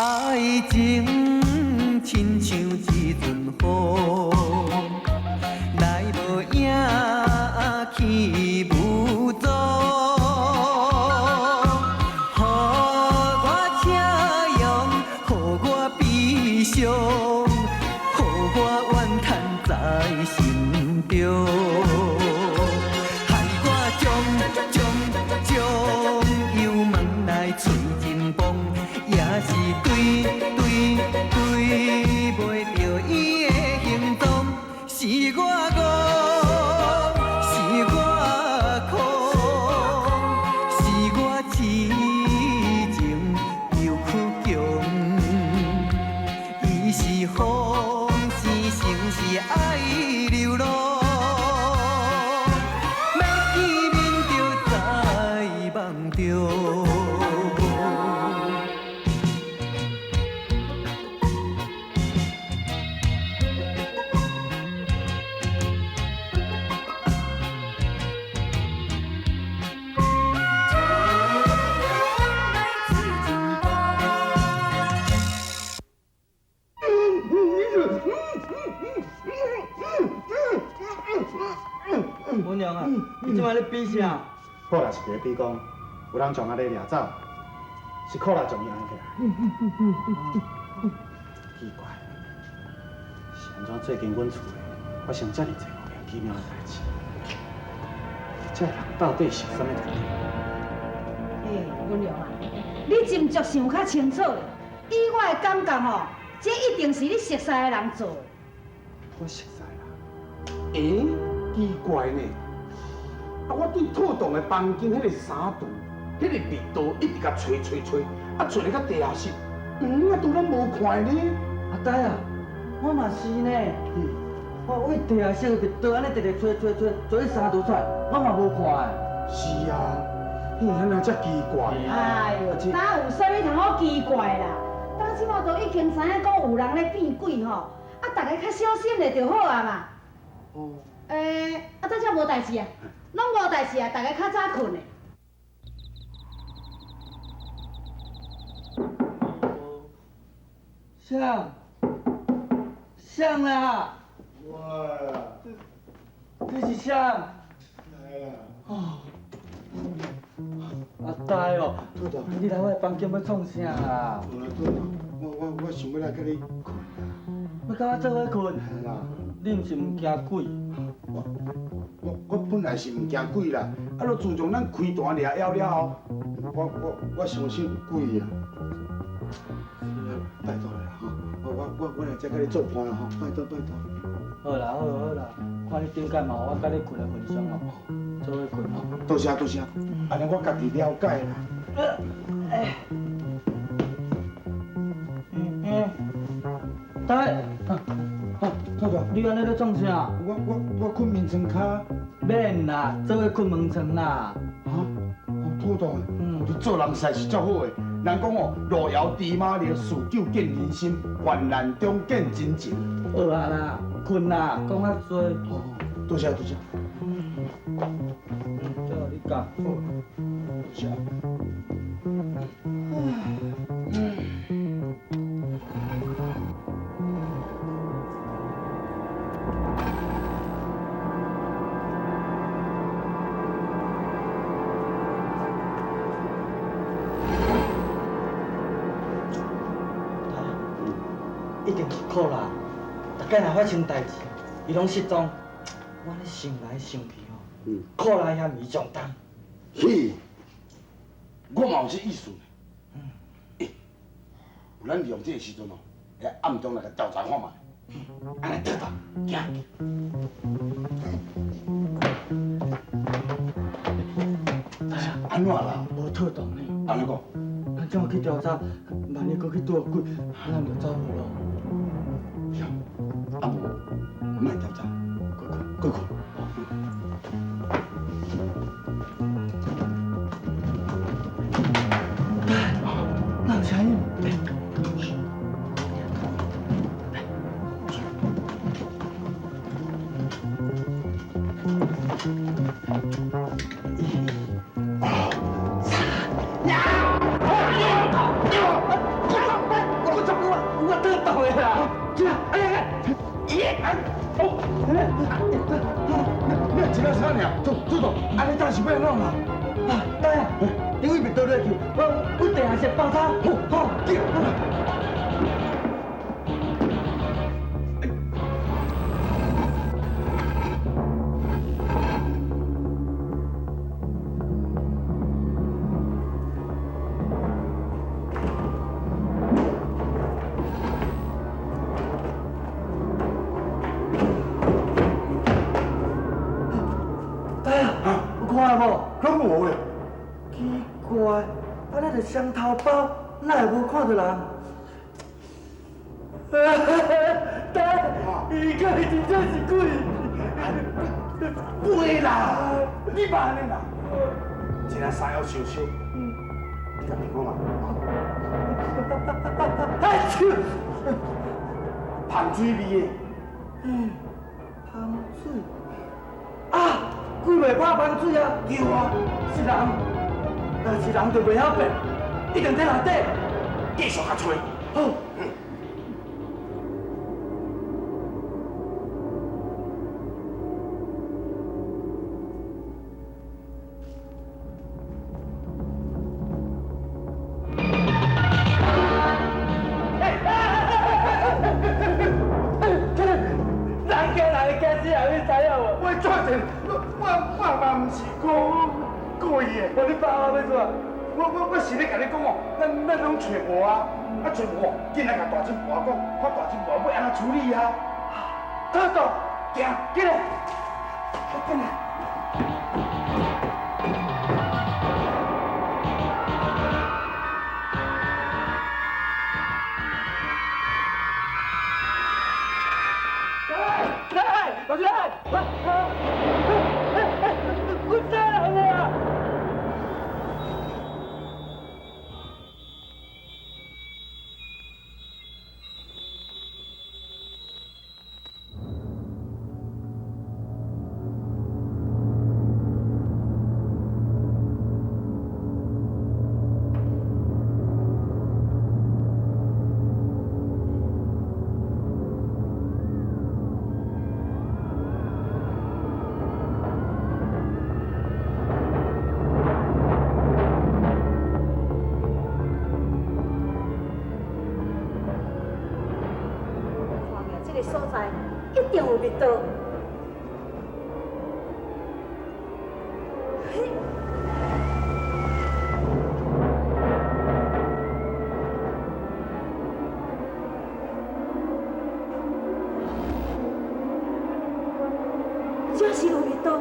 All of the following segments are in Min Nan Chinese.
愛情親像一陣風，來無影去無蹤，予我車用，予我悲傷，予我怨嘆在心中，害我將將將油門來催真崩，也是追追追袂著伊的行蹤，是我戇，是我空，是我痴情又倔強。伊是風，是情是愛流浪，欲見面就在夢中。文良啊，你這擺咧比啥？我若是佇咧比講，有人將阿麗掠走，是苦力將伊按起來。奇怪，是按怎最近阮厝內發生遮爾濟莫名其妙的代誌？這个人到底是有啥物問題？欸，文良啊，你斟酌想較清楚咧。以我的感覺吼，這一定是你熟似的人做的。我熟似啦。欸，奇怪呢，啊，我對套房的房間彼个衫櫥，彼个味道一直共揣揣揣，啊，揣咧到地下室，啊，都攏無看呢。阿呆啊，我嘛是呢。我為地下室的味道按呢直直揣揣揣，揣衫櫥出來，我嘛無看的。是啊，嘿，按怎遮奇怪？哎喲，哪有啥物通好奇怪啦？當這馬都已經知影講有人咧變鬼吼，啊，逐家較小心咧就好啊嘛。哦。欸，啊，這才無代誌啊，攏無代誌啊，逐家較早睏咧。誰？誰啦？我。你是誰？來啦。哦。阿呆哦，你來我的房間欲創啥啦？無啦，我想欲來佮你睏啦。欲佮我做伙睏？嘿啦。你毋是毋驚鬼？我本來是毋驚鬼啦，啊，若自從咱開單掠妖了後，我相信有鬼啊！拜託啦吼，我來遮佮你做伴啦吼，拜託拜託。好啦好啦好啦，看你頂擺嘛有我佮你睏的份上吼，做伙睏吼。多謝多謝，按呢我家己了解啦。哎，嗯，呆，透透，你按呢咧創啥？我睏眠床跤。免啦，做伙睏門床啦。啊？哦，妥當。嗯。你做人實在是足好的。人講哦，路遙知馬力，事久見人心，患難中見真情。好啊啦，睏啦，講較濟。哦，多謝多謝。嗯，這予你教。好，多謝。一定是苦啦！逐擺若發生代誌，伊攏失蹤。我按呢想來想去吼，苦力嫌疑上重。嘿，我嘛有這意思呢。欸，有咱利用這个時陣哦，來暗中來共調查看覓。按呢得得，行。按怎啦？無妥當呢。按怎講？咱這樣去調查，萬一閣去拄著鬼，咱就走無路。啊無，莫調查，閣睏，閣睏。我倒動的啦！哎呀！哦，你真正啥尔？杜杜總，按呢當是欲按怎啦？啊，等下，頂位袂倒落去，我地下室放衫，好，好，對。看無？攏無咧。奇怪，啊，咱個雙頭包哪會無看著人？等，伊敢是真正是鬼？袂啦，你別按呢啦，真正衫猶燒燒，你甲聽講嘛？哎啾！芳水味的。芳水啊，鬼袂怕芳水啊？對啊，是人，若是人就袂曉變，一定佇內底。繼續共揣。好。人驚人會驚死人，你知影無？我做者，我嘛毋是故意的。我你爸我欲做？我是咧共你講哦，咱攏揣無啊，啊揣無，緊來共大金婆講，看大金婆欲按怎處理啊？透動，行，緊來，緊來。來來來，我死人啦！看起來這个所在一定有密道。嘿，這是有密道。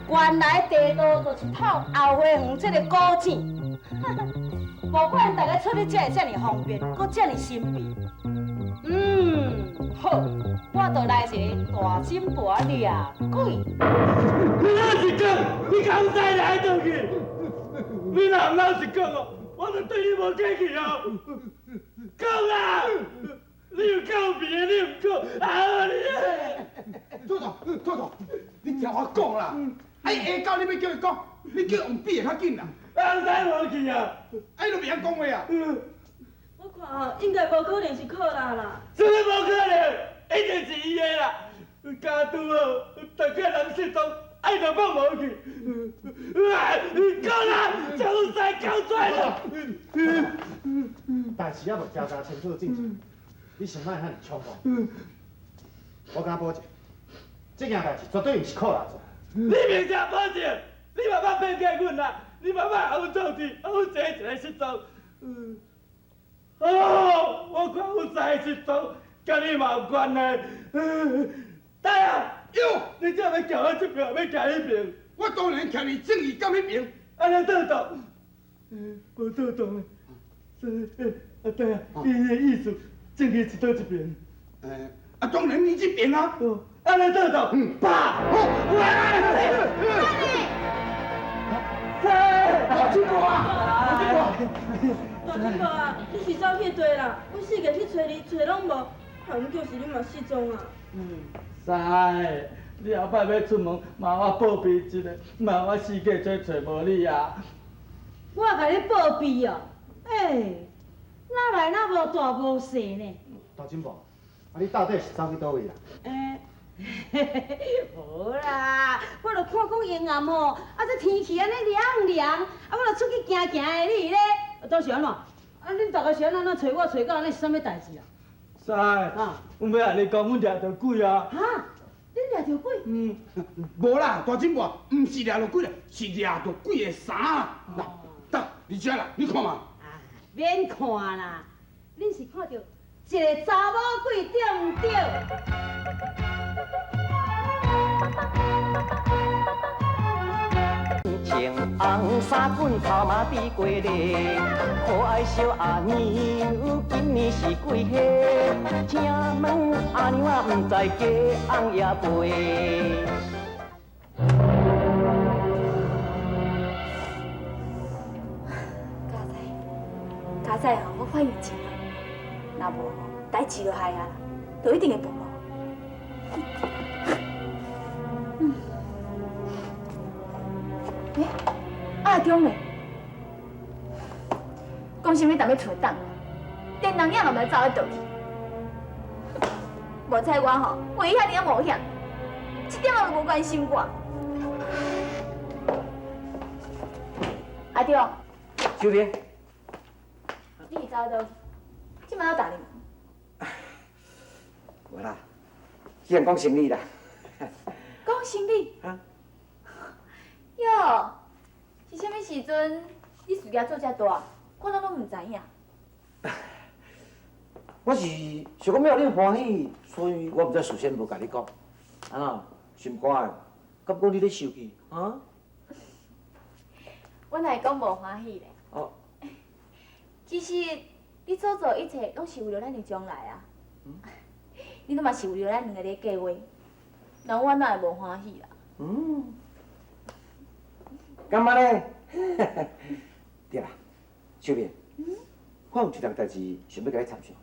原来地道就是透后花园这个古井，无怪大家出去才会遮尔方便，阁遮尔神秘。嗯，好，我就来一个大金箔掠鬼。你老实讲，你敢知来倒去？你若毋老实讲哦，我就对你无客气哦。讲啊！你有够味的，你毋讲，啊你！兔兔，兔兔，你听我讲啦。哎，下到你欲叫伊讲，你叫用比会较紧啦。啊，知无去啊？哎，都袂晓讲话啊。我看吼，应该无可能是克拉啦。啥物无可能？一定是伊的啦。家拄好，逐个人失踪，爱就放无去。啊，讲啦，将屎讲出来啦。代志犹未调查清楚之前，你先莫遐尔冲动。我敢保证，这件代志绝对毋是克拉做。你明正保证，你嘛捌骗过阮啦，你嘛捌予阮创治，予阮一个一个失踪。哦，我看阮三个失踪，佮你嘛有关系。大啊，哟，你这欲徛我这边，欲徛彼边？我当然徛伫正义感彼边。按呢倒动，无倒动的。啊对啊，伊的意思正义是佗一边？啊，当然你这边啊。按呢倒动，啪！大金婆啊，大金婆，大金婆啊，你是走去佗啦？阮四界去揣你，揣拢无，害阮就是你嘛失踪啊。师，你后摆欲出门，麻我报备一下，嘛我四界揣揣无你啊。我共你报备哦，欸，哪来那无大无小呢？大金婆，啊你到底是走去佗位啦？欸，无啦，我就看讲阴暗吼，啊这天气按呢凉凉，啊我就出去行行的，你咧，当时按怎？啊恁逐个是按怎揣我揣到按呢是啥物代志啊？师，阮欲共你讲，阮掠著鬼啊！哈？恁掠著鬼？嗯，无啦，大金婆，毋是掠著鬼啦，是掠著鬼的衫啦。来，得，你遮啦，你看嘛。啊，免看啦，恁是看著一个查某鬼对毋对？穿红衫裙，头毛滴过咧，可爱小阿娘，今年是几岁？请问阿娘啊，毋知鸡翁也飞。佳仔，佳仔吼，我反应真慢，若无代志就害啊，就一定会暴露。欸，阿中呢？讲啥物逐欲揣档，连人影都毋知走去佗去。无彩我吼，为伊遐尔仔冒险，一点仔都无关心我。阿中，小平，你是走佗去？这摆犹逐日？无啦，既然讲生理啦。讲生理？啊。哟，是啥物时阵你事业做遮大，我拢拢毋知影。我是想讲欲予恁欢喜，所以我毋知事先无共你讲。按怎？心肝的，敢讲你咧生气？啊？我哪会讲无欢喜咧？哦。其实你所做一切，拢是为了咱的将来啊。嗯。你拢嘛是为了咱两个咧计划，那我哪会无欢喜啦？嗯。感觉咧？对啦，小平，我有一件代志想欲共你参详，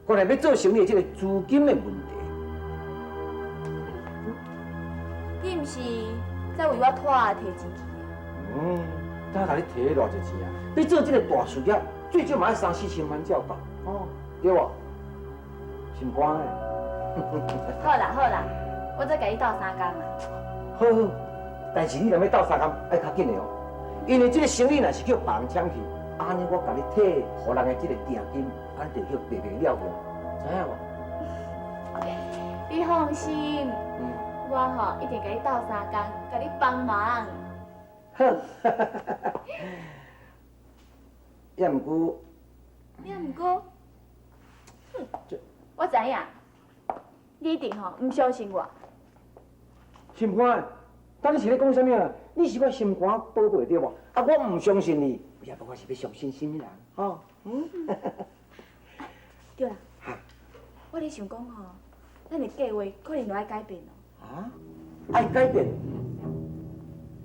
关于欲做生意的这个资金的问题。你毋是在为我拖啊提钱去？嗯，他共你提偌济钱啊？欲做这个大事业，最少嘛爱三四千万才有够，哦，对无？心肝的。好啦好啦，我再共你斗相共啦。好好，但是你若欲鬥相共，愛較緊的哦，因為這個生意若是叫別人搶去，按呢我共你退予人的這個訂金，按呢就叫白白了去，知影無？你放心，我吼一定共你鬥相共，共你幫忙。好，也毋過，也毋過，哼，我知影，你一定吼毋相信我。心肝，當你是咧講啥物啊？你是我心肝寶貝對無？啊，我毋相信你，也無我是欲相信啥物人？吼，嗯。對啦，我咧想講吼，咱的計劃可能就愛改變咯。啊？愛改變？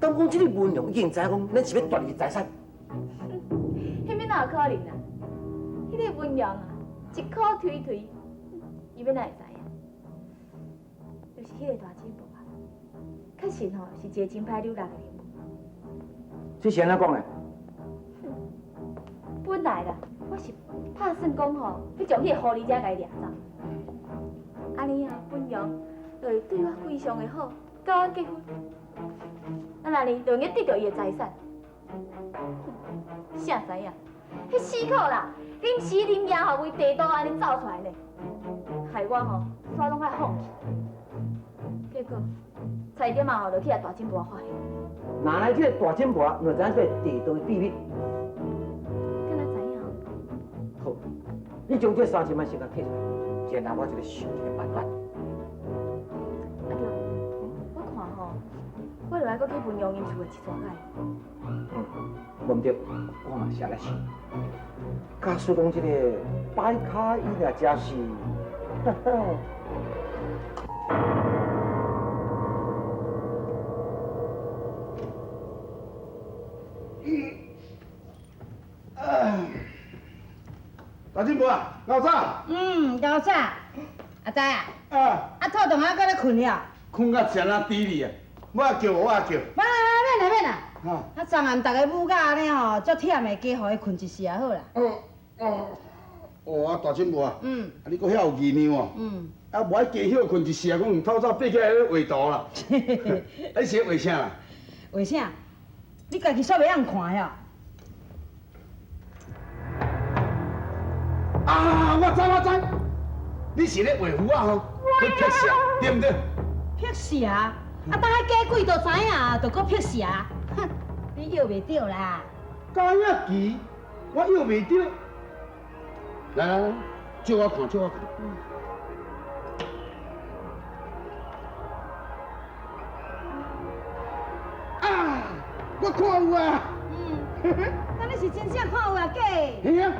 敢講這个文龍已經知影講，咱是欲奪伊財產？彼欲哪有可能啊？彼个文龍啊，一箍推推，伊欲哪會知影？就是彼个大姊婆啊，確實吼是一个真歹惹人的人物。這是按怎講的？本來啦，我是拍算講吼，欲將彼个狐狸精共伊掠走。按呢啊，文龍就會對我非常的好，佮阮結婚。咱按呢就用得著伊的財產。誰知影？彼死口啦，臨時臨夜吼為地圖按呢走出來呢，害我吼煞攏愛放棄。結果差一點仔吼，就去予大姊婆發現。哪來這个大姊婆，就知影這个地道的秘密？敢若知影？好，你將這30萬先共提出來，然後我就來想一个辦法。啊對，我看吼，我就愛閣去文龍𪜶厝內一逝擺。嗯，無毋對，我嘛是按呢想。假使講這个擺跤伊若真是，哈哈。大姊婆啊，𠢕早。嗯，𠢕早。阿呆啊。啊。啊，肚腸還閣咧睏了？睏甲誠啊滴哩啊！我也叫，我也叫。免啦，免啦，免啦。啊，昨暗逐个舞甲按呢吼，足忝的，加予伊睏一时仔好啦。哦哦。哦啊，大姊婆啊。嗯。啊，你閣遐有酝酿哦。嗯。啊，無愛加歇睏一時啊，講透早爬起來咧畫圖啦。你是咧畫啥啦？畫啥？你家己煞袂曉看哟。啊！我知我知，你是咧畫符仔吼，去辟邪，對毋對？辟邪？啊，當彼假鬼都知影，就閣辟邪？哼，你臆袂著啦。假遐奇，我臆袂著。來來來，借我看，借我看。啊！我看有啊。嗯。那你是真正看有啊，假？嘿啊。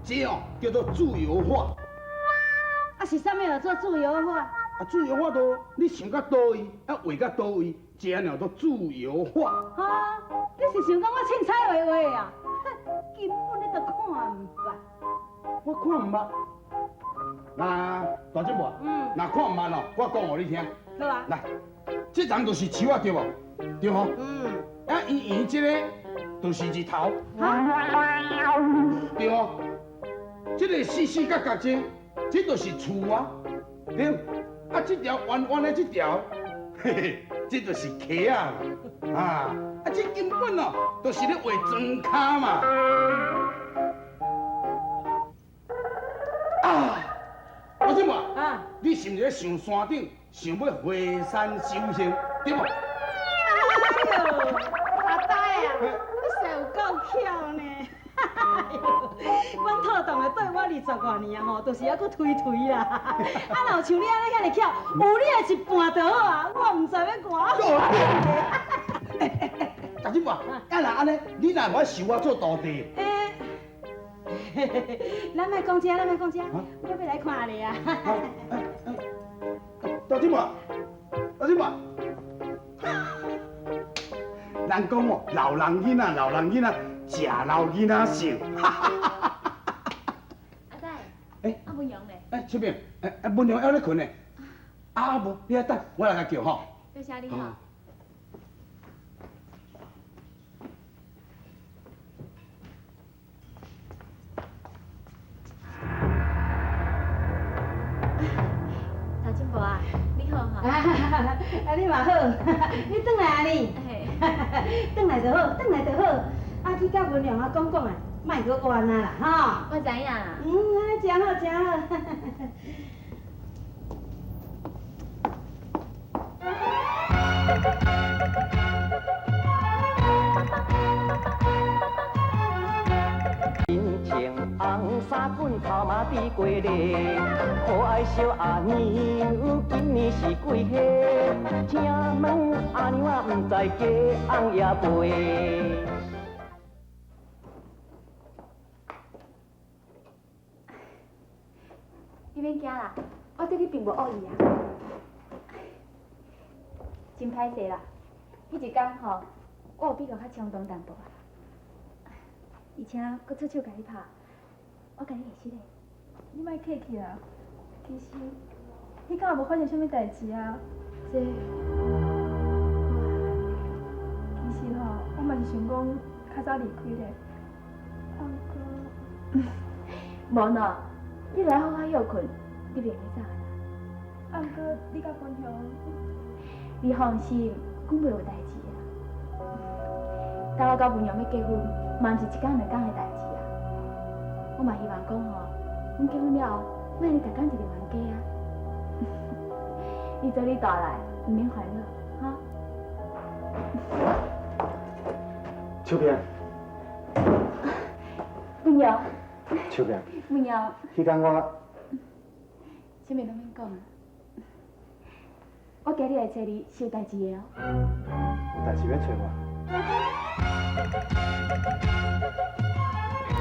這哦叫做自由畫。啊是啥物叫做自由畫？啊，自由畫都你想到佗位，啊畫到佗位，這按呢叫做自由畫。哈，你是想講我凊彩畫畫啊？哼，根本你都看毋捌。我看毋捌。那大姊婆，若看毋捌哦，我講予你聽。好啊。來，這層就是樹仔對無？對吼。嗯。啊，圓圓這個就是日頭。哈。對吼。這个四四角角這，這就是厝啊，對。啊，這條彎彎的這條，嘿嘿，這就是溪仔啊。啊，這根本哦，就是咧畫庄跤嘛。啊，老姊妹，啊，你是毋是咧上山頂，想欲華山修行，對無？哎喲，阿呆啊，你實有夠巧呢。阮套動的對我20外年啊吼，就是猶閣推推啦。啊，若有像你按呢遐爾巧，有你的一半就好啊，我毋知欲偌好。大姊妹，啊若按呢，你若無愛收我做徒弟？咱莫講這，咱莫講這，我欲來看你啊。大姊妹，大姊妹，人講哦，老人囡仔，老人囡仔。食老囡仔性。阿仔，欸，啊文陽咧？欸，小平，欸，文陽猶咧睏呢。啊無，你愛等，我來共叫吼。多謝你吼。大姊婆啊，你好哈。啊，啊，你嘛好，你轉來啊你？轉來就好，轉來就好。啊，去佮文良啊講講啊，莫閣怨啊啦，吼。我知影。嗯，按呢誠好，誠好。亲像红衫军头马伫过咧，可爱小阿娘今年是几岁？请问阿娘啊，毋知嫁翁也未？你免惊啦，我对你并无恶意啊。真歹势啦，彼一工吼，我有比较较冲动淡薄啊，而且阁出手共你拍，我共你会失礼。你莫客气啦，其实彼工也无发生啥物代志啊。这，我其实吼，我嘛是想讲较早离开咧。啊，毋过，无喏，你来好好歇睏，你袂使走啦。啊，毋过你佮文雄，你放心，阮袂有代志啊。但我佮文雄欲结婚，嘛毋是一工两工的代志啊。我嘛希望讲吼，阮结婚了后，莫呢逐工一直冤家啊。你做你大来，毋免烦恼，哈。秋萍。文雄。秋萍。文雄。彼工我。啥物拢免讲啊。我今日来揣你是有代志的哦。有代志欲揣我？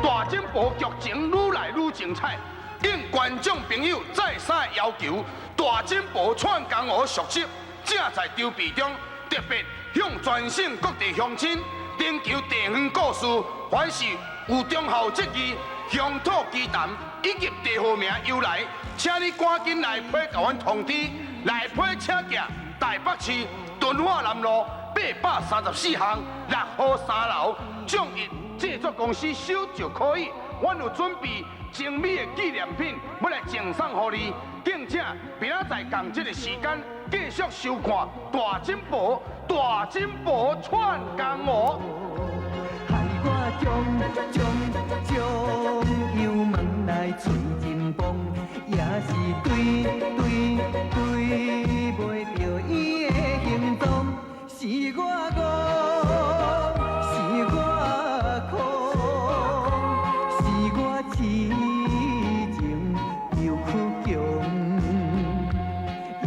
大进步剧情愈来愈精彩，应观众朋友再三要求，大进步串江湖续集正在筹备中，特别向全省各地乡亲征求地方故事，凡是有忠孝节义、乡土奇谈以及地号名由来，请你赶紧来批共阮通知，来批请寄台北市敦化南路834巷6号3楼众益制作公司收就可以。阮有准备精美的纪念品，欲来赠送予你。敬请明仔载仝这个时间继续收看《大进步大进步串江湖》。害我将将将油门来吹真崩，也是对对对袂著伊的行踪，是我戆，是我空，是我痴情又倔强，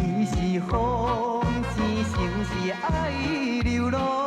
伊是风生成是爱流浪。